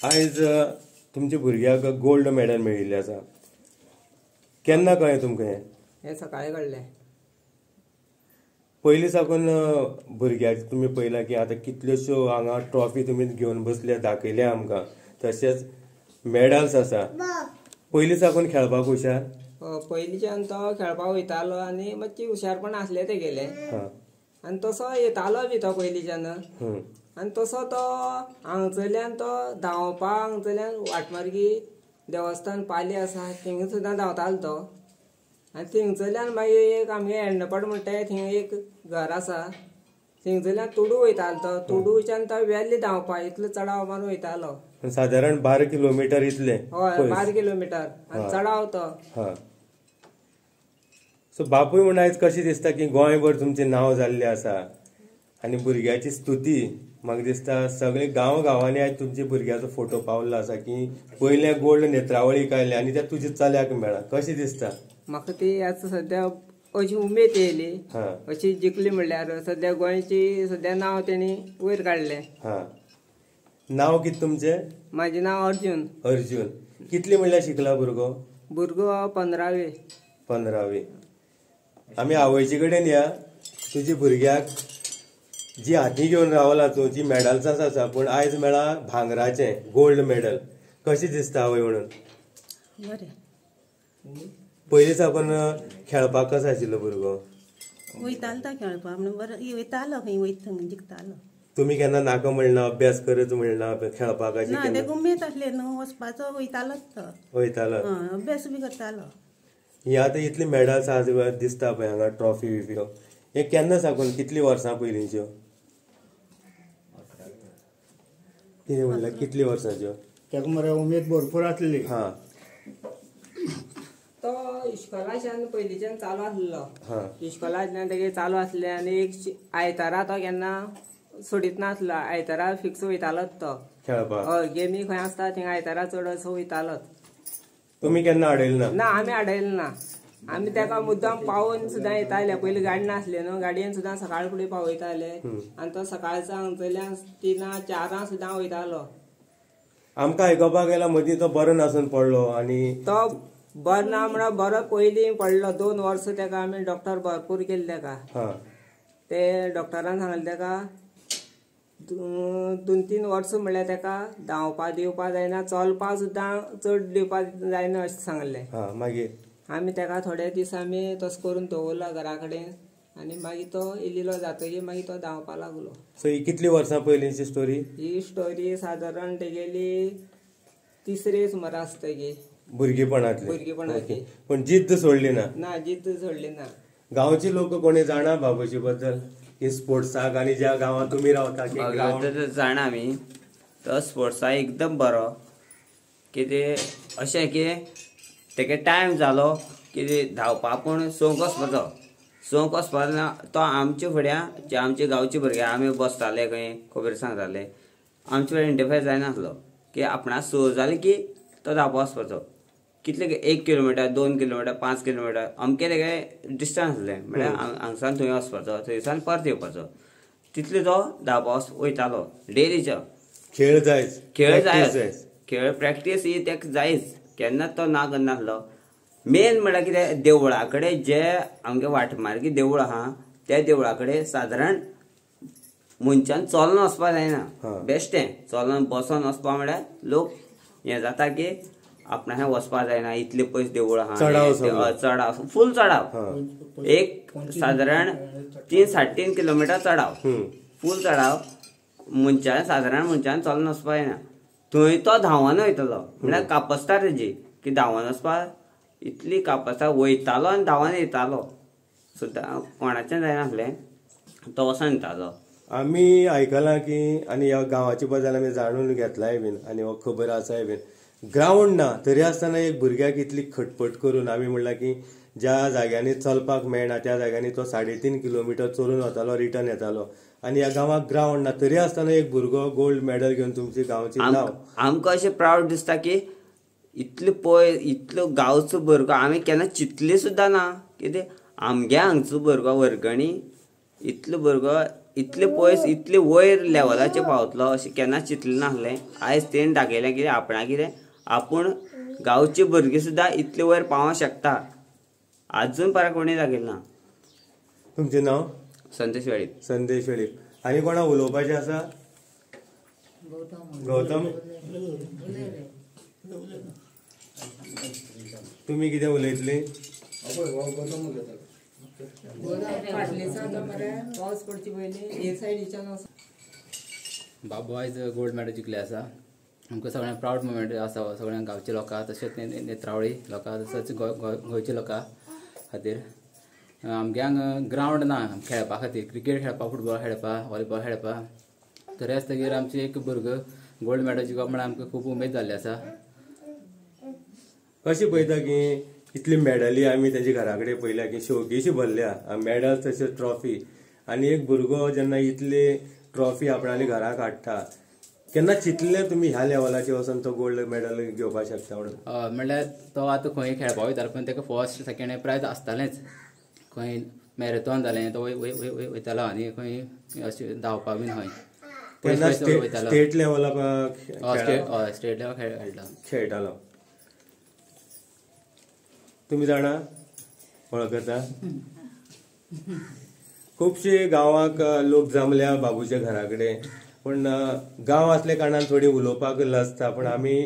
आयज तुमच्या भुरग्याक गोल्ड मेडल मेळिल्लें आसा, केन्ना कळ्ळें तुमकां हें? हें सकाळीं कळ्ळें. पयलीं साकून भुरग्याक तुमी पळयलां की आतां कितल्योश्यो हांगा ट्रॉफी तुमी घेवन बसल्या, दाखयल्या आमकां, तशेंच मेडल्स आसा. पयलीं साकून खेळपाक हुशार? पयलींच्यान तो खेळपाक वयतालो आनी मातशी हुशारपण आसलें तेगेलें, आनी तसो येतालो बी तो पयलींच्यान. आनी तसो तो हांगसरल्यान तो धांवपाक हांगसरल्यान वाटमार्गी देवस्थान पाली आसा थिंगा सुद्दां धांवतालो तो. आनी थिंगसरल्यान मागीर एक आमगे एंडपट म्हणटा थिंगा एक घर आसा, थिंगसरल्यान तुडू वयतालो तो. तुडूच्यान तो वेल्ली धांवपाक इतलो चडाव मारून वयतालो. सादारण 12 किलोमिटर इतले? हय, 12 किलोमिटर आनी चडाव तो. सो बापूय म्हण आयज कशें दिसता की गोंयभर तुमचें नांव जाल्लें आसा आनी भुरग्याची स्तुती म्हाका दिसता सगळे गांव गांवांनी आयज तुमच्या भुरग्याचो फोटो पावल्लो आसा की पयलें गोल्ड नेत्रावळीक आयलें आनी त्या तुज्या चल्याक मेळ्ळां, कशें दिसता? म्हाका ती आतां सद्या अशी उमेद येयली, अशी जिखली म्हणल्यार सद्या गोंयची सद्या नांव तेणी वयर काडलें. नांव कितें तुमचें? म्हाजें नांव अर्जुन. अर्जुन कितली म्हणल्यार शिकला भुरगो? भुरगो 15वी. 15वी. आमी आवयचे कडेन या. तुजी भुरग्याक जी हाती घेवन रावला तूं, जी मेडल्सां आसा, पूण आयज मेळ्ळा भांगराचें गोल्ड मेडल, कशें दिसता आवय म्हणून? बरें. पयलीं साकून खेळपाक कसो आशिल्लो भुरगो? वयतालो तो खेळपाक म्हणून बरो वयतालो, खंय वयता थंय जिखतालो. तुमी केन्ना नाका म्हणना, अभ्यास करत म्हणना खेळपाक? ना, तेका उमेद आसली न्हू वचपाचो, वयतालोच तो. वयतालो, अभ्यास बी करतालो. ही आतां इतली मेडल्स आज दिसता पळय हांगा, ट्रॉफी बिफी, हे केन्ना साकून, कितली वर्सां पयलींच्यो? कितें म्हणल्यार कितली वर्सांच्यो? तेका मरे उमेद भरपूर आसली. तो इश्कोलाच्यान पयलींच्यान चालू आसलो. इश्कोलाच्यान तेगे चालू आसलें आनी एक आयतारा तो केन्ना सोडीत नासलो, आयतारा फिक्स वयतालोच तो खेळपाक. हय, गेमी खंय आसता थिंगा आयतारा चड असो वयतालोच. तुमी केन्ना अडयलें ना? ना, आमी अडयलें ना. आमी तेका मुद्दाम पावोवन सुद्दां येताले. पयलीं गाडी नासली न्हू, गाडयेन सुद्दां सकाळ फुडें पावयताले आनी तो सकाळचो हांगसरल्यान 3-4 सुद्दां वयतालो. आमकां आयकपाक गेला मदीं तो बरो नासून पडलो. आनी तो बरो ना म्हणल्यार बरो पयलीं पडलो, 2 वर्सां तेका आमी डॉक्टर भरपूर केले तेका. ते डॉक्टरान सांगलें तेका 2-3 वर्सां म्हणल्यार तेका धांवपा दिवपा जायना, चलपा सुद्दां चड दिवपा जायना अशें सांगलें. मागीर आमी तेका थोडे दीस आमी तसो करून दवरला घरा कडेन आनी मागीर तो इल्लो जातकीर मागीर तो धांवपा लागलो. सो ही कितली वर्सां पयलींची स्टोरी? ही स्टोरी सादारण तेगेली 3रे सुमार आसतगी, भुरगेपणांतली. भुरगेपणांतली. पूण जिद्द सोडली ना? ना, जिद्द सोडली ना. गांवची लोक कोणी जाणा बाबूजी बद्दल की स्पोर्ट्साक आनी ज्या गांवांत तुमी रावता की जाणा आमी, तो स्पोर्ट्साक एकदम बरो. कितें अशें की तेका टायम जालो की धांवपाक, पूण 6 वचपाचो, 6 वचपाक ना तो आमचे फुड्या जे आमचे गांवचे भुरगे आमी बसताले खंय खबर सांगताले, आमचे फुडें इंटरफेर जायनासलो की आपणाक 6 जालें की तो धांवपाक वचपाचो. कितले 1 किलोमिटर, 2 किलोमिटर, 5 किलोमिटर अमकें तेगे डिस्टन्स आसलें, म्हळ्यार हांगसान थंय वचपाचो, थंयसान परत येवपाचो, तितले तो धांवपाक वयतालो डेलीचो. खेळ जायच, खेळ जायच, खेळ प्रॅक्टीस ही तेका जायच, केन्नाच तो ना करनासलो. मेन म्हळ्यार कितें, देवळा कडेन जे आमगे वाटमार्गी देवूळ आहा त्या देवळा कडेन सादारण मनशान चलोन वचपाक जायना, बेश्टें चलोन बसोन वचपा म्हळ्यार लोक हें जाता की आपणाक वचपाक जायना, इतले पयस देवूळ आहा, चडाव, फूल चडाव, एक सादारण 3-3.5 किलोमिटर चडाव, फूल चडाव, मनशान सादारण मनशान चलोन वचपाक जायना. थंय तो धांवन वयतलो म्हळ्यार कापस्तार तेजी की धांवन वचपाक इतली कापस्तार वयतालो आनी धांवन येतालो सुद्दां, कोणाचें जायनासलें, तो वचोन येतालो. आमी आयकलां की आनी ह्या गांवाची बद्दल आमी जाणून घेतलाय बीन आनी हो खबर आसाय बीन, ग्रावंड ना तरी आसतना एक भुरग्याक इतली खटपट करून आमी म्हणलां की ज्या जाग्यांनी चलपाक मेळना त्या जाग्यांनी तो 3.5 किलोमिटर चलून वतालो, रिटर्न येतालो. आनी ह्या गांवाक ग्रावंड ना तरी आसतना एक भुरगो गोल्ड मेडल घेवन तुमचे गांवची नांव. आमकां अशें प्रावड दिसता की इतलो पळय इतलो गांवचो भुरगो आमी केन्ना चिंतले सुद्दां ना कितें आमगे हांगचो भुरगो वर्गणी इतलो भुरगो इतले पयस इतले वयर लेवलाचेर पावतलो अशें केन्नाच चिंतलें नासलें. आयज तेणें दाखयलें कितें आपणाक कितें आपूण गांवचे भुरगे सुद्दां इतले वयर पावोंक शकता, आजून पर्यंत कोणी दाखयलें ना. तुमचें नांव? संदेश वेळीप. संदेश वेळीप. आनी कोणा उलोवपाचें आसा? गौतम, तुमी कितें उलयतली? बाबू आयज गोल्ड मेडल जिखले आसा. आमकां सगळ्यांक प्रावड मुमेंट आसा, सगळ्यांक गांवच्या लोकांक तशेंच नेत्रावळी लोकांक तशेंच गोंयच्या लोकां खातीर. आमगे हांगा ग्रावंड ना खेळपा खातीर, क्रिकेट खेळपाक, फुटबॉल खेळपाक, व्हॉलीबॉल खेळपाक. तरी आसतगीर आमचे एक भुरगो गोल्ड मेडल जिखप म्हळ्यार आमकां खूब उमेद जाल्ली आसा. कशें पळयता की इतली मेडली आमी तेजे घरा कडेन पळयल्या की शोकेशी भरल्या मेडल तशेंच ट्रॉफी, आनी एक भुरगो जेन्ना इतली ट्रॉफी आपणाले घराक हाडटा, केन्ना चिंतलें तुमी ह्या लेवलाचेर वचून तो गोल्ड मेडल घेवपाक शकता म्हणून? म्हणल्यार तो आतां खंय खेळपाक वयतालो पण ताका फर्स्ट सेकेंड हें प्रायज आसतालेंच. खंय मॅरेथॉन जालें तो वयतालो आनी खंय अशें धांवपाक बीन खंय केन्ना स्टेट लेवलाक? स्टेट लेवल खेळटालो. तुमी जाणा वळखता खुबशे गांवाक लोक जमल्या बाबूच्या घरा कडेन, पूण गांव आसल्या कारणान थोडी उलोवपाक लजता, पूण आमी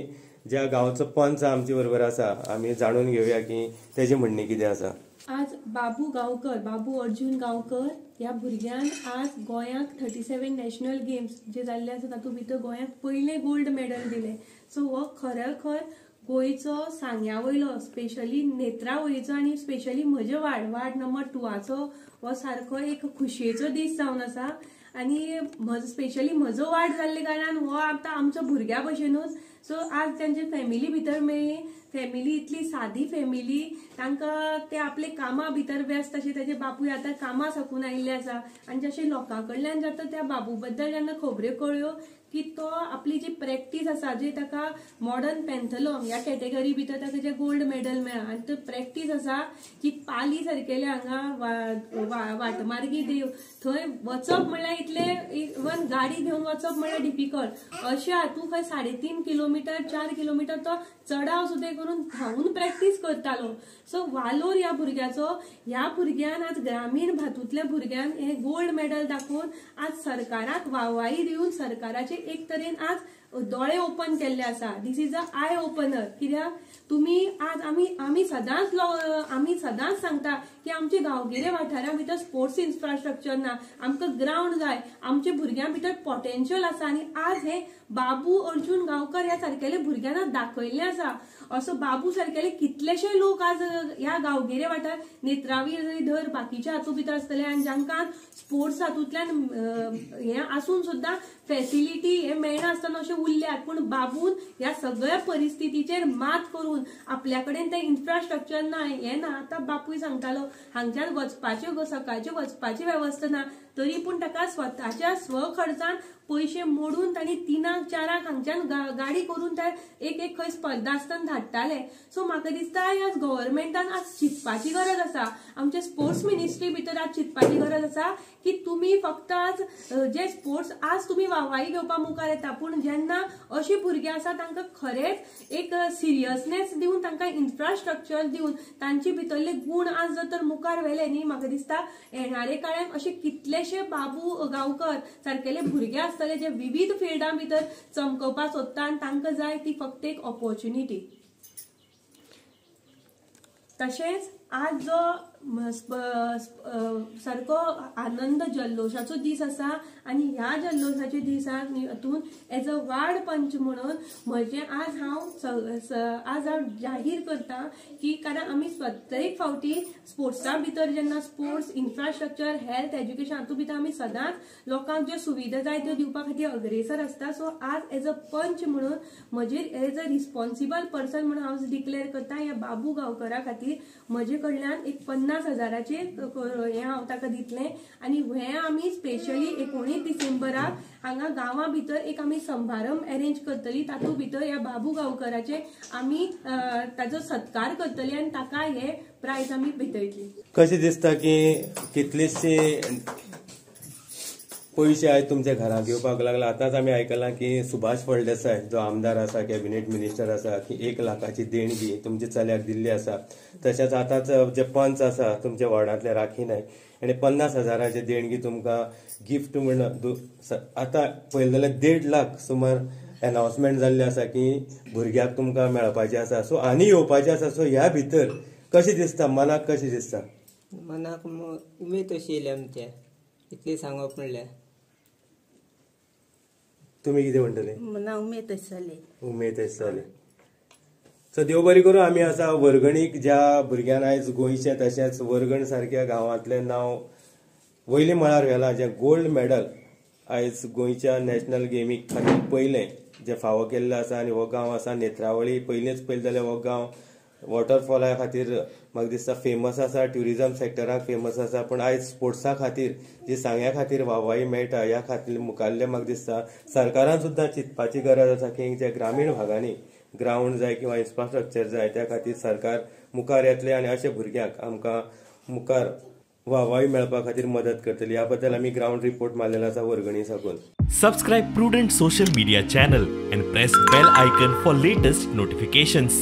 ज्या गांवचो पंच आमचे बरोबर आसा आमी जाणून घेवया की तेजें म्हणणें कितें आसा. आज बाबू गांवकर, बाबू अर्जुन गांवकर ह्या भुरग्यान आज गोंयांक 37 नॅशनल गेम्स जे जाल्ले आसा तातूंत भितर गोंयांक पयलें गोल्ड मेडल दिलें. सो हो खरोखर गोंयचो सांग्या वयलो, स्पेशली नेत्रावळीचो आनी स्पेशली म्हजे वार्ड नंबर 2 हो सारको एक खुशयेचो दीस जावन आसा. आनी म्हजो स्पेशली म्हजो वार्ड जाल्ले कारणान हो आतां आमचो भुरग्या भशेनूच. सो आज तांचे फॅमिली भितर मेळ्ळी, फॅमिली इतली सादी फॅमिली, तांकां ते आपले कामा भितर व्यस्त अशे ताजे बापूय आतां कामां साकून आयिल्ले आसा. आनी जशें लोकां कडल्यान जाता त्या बाबू बद्दल जेन्ना खबऱ्यो कळ्ळ्यो की तो आपली जी प्रॅक्टीस आसा, जी ताका मॉडर्न पॅन्थलॉन ह्या कॅटेगरी भितर ताका जे गोल्ड मेडल मेळ्ळा आनी तो प्रॅक्टीस आसा की पाली सारकेले हांगा वाटमार्गी देव थंय वचप म्हणल्यार इतले इवन गाडी घेवन वचप म्हणल्यार डिफिकल्ट, अशें हातूंत खंय 3.5 किलोमिटर 4 किलोमिटर तो चडाव सुद्दां करून धांवून प्रॅक्टीस करतालो. सो वालोर ह्या भुरग्याचो. ह्या भुरग्यान आज ग्रामीण भातूंतल्या भुरग्यान हे गोल्ड मेडल दाखोवन आज सरकाराक वाहवाही दिवन सरकाराचे एक तरेन आज दोळे ओपन केल्ले आसा. This is a eye opener. कित्याक तुमी आज आमी सदांच सांगता की आमचे गांवगिरे वाठारा भितर स्पोर्ट्स इन्फ्रास्ट्रक्चर ना, आमकां ग्रावंड जाय, आमच्या भुरग्यां भितर पोटेन्शियल आसा. आनी आज हे बाबू अर्जुन गांवकर ह्या सारकेले भुरग्यांना दाखयल्लें आसा. असो बाबू सारकेले कितलेशे लोक आज ह्या गांवगिरे वाठार नेत्रावळी धर बाकीच्या हातूंत भितर आसतले आनी जांकां स्पोर्ट्स हातूंतल्यान हें आसून सुद्दां फेसिलिटी हे मेळनासतना अशें उरल्यात, पूण बाबून ह्या सगळ्या परिस्थितीचेर मात करून आपल्या कडेन तें इन्फ्रास्ट्रक्चर ना हें ना. आतां बापूय सांगतालो हांगच्यान वचपाच्यो सकाळच्यो वचपाची वेवस्था ना, तरी पूण ताका स्वताच्या स्वखर्चान पयशे मोडून तांणी 3-4 हांगच्यान गाडी करून ते एक एक खंय स्पर्धा आसतना धाडटाले. सो म्हाका दिसता आज गव्हर्मेंटान आज चिंतपाची गरज आसा, आमच्या स्पोर्ट्स मिनिस्ट्री भितर आज चिंतपाची गरज आसा की तुमी फक्त आज जे स्पोर्ट्स आज तुमी वाहवाही घेवपा मुखार येता, पूण जेन्ना अशी भुरगीं आसा तांकां खरेंच एक सिरियसनेस दिवन तांकां इन्फ्रास्ट्रक्चर दिवन तांचे भितरले गूण आज जर तर मुखार व्हेले न्ही, म्हाका दिसता येणारे काळान अशे कितलेशे बाबू गांवकर सारकेले भुरगे आसतले जे विविध फिल्डां भितर चमकोवपाक सोदता आनी तांकां जाय ती फक्त एक ऑपॉर्च्युनिटी. तशेंच आज जो सारको आनंद जल्लोशाचो दीस आसा आनी ह्या जल्लोशाच्या दिसान हातून एज अ वार्ड पंच म्हणून म्हजें आज हांव जाहीर करता की कारण आमी प्रत्येक फावटी स्पोर्ट्सा भितर जेन्ना स्पोर्ट्स इन्फ्रास्ट्रक्चर हेल्थ एज्युकेशन हातूंत भितर आमी सदांच लोकांक ज्यो सुविधा जाय त्यो दिवपा खातीर अग्रेसर आसता. सो आज एज अ पंच म्हणून म्हजेर एज अ रिस्पॉन्सिबल पर्सन म्हणून हांव डिक्लेअर करता ह्या बाबू गांवकरा खातीर म्हजे कडल्यान एक 50,000 हें हांव ताका दितलें. आनी हें आमी स्पेशली 19 डिसेंबराक हांगा गांवा भितर एक आमी समारंभ अरेंज करतली, तातूंत भितर ह्या बाबू गांवकराचे आमी ताजो सत्कार करतली आनी ताका हे प्रायज आमी भेटयतली. कशें दिसता की कितलीशी पयशे आयज तुमच्या घराक येवपाक लागला. आतांच आमी आयकलां की सुभाष फळदेसाय जो आमदार आसा, कॅबिनेट मिनिस्टर आसा, की 1 लाखाची देणगी तुमच्या चल्याक दिल्ली आसा. तशेंच आतांच जे पंच आसा तुमच्या वॉर्डांतले राखी नायक आनी 50,000 देणगी तुमकां गिफ्ट म्हण आतां पळयलें जाल्यार 1.5 लाख सुमार अनावन्समेंट जाल्लें आसा की भुरग्याक तुमकां मेळपाचें आसा. सो आनी येवपाचें आसा. सो ह्या भितर कशें दिसता मनाक, कशें दिसता? मनाक उमेद अशी येयली आमच्या, इतली सांगप म्हणल्यार. तुमी कितें म्हणटले? मनाक उमेद अशी जाली. उमेद अशी जाली. सो देव बरी करूं. आमी आसा वर्गणीक ज्या भुरग्यान आयज गोंयचें तशेंच वर्गण सारक्या गांवांतलें नांव वयले मळार व्हेलां, जें गोल्ड मॅडल आयज गोंयच्या नॅशनल गेमीक खातीर पयलें जें फावो केल्लें आसा. आनी हो गांव आसा नेत्रावळी. पयलींच पळयलें जाल्यार हो गांव वॉटरफॉला खातीर म्हाका दिसता फेमस आसा, ट्युरिजम सेक्टराक फेमस आसा. पूण आयज स्पोर्ट्सा खातीर जी सांग्या खातीर वाहवाही मेळटा ह्या खातीर मुखाल्लें म्हाका दिसता सरकारान सुद्दां चिंतपाची गरज आसा की जे ग्रामीण भागांनी ग्रावंड जाय किंवा इन्फ्रास्ट्रक्चर जाय त्या खातीर सरकार मुखार येतलें आनी अशे भुरग्यांक आमकां मुखार वाहवाही मेळपा खातीर मदत करतली. ह्या बद्दल आमी ग्रावंड रिपोर्ट मारलेलो आसा वर्गणी साकून. Subscribe Prudent social media channel and press bell icon for latest notifications.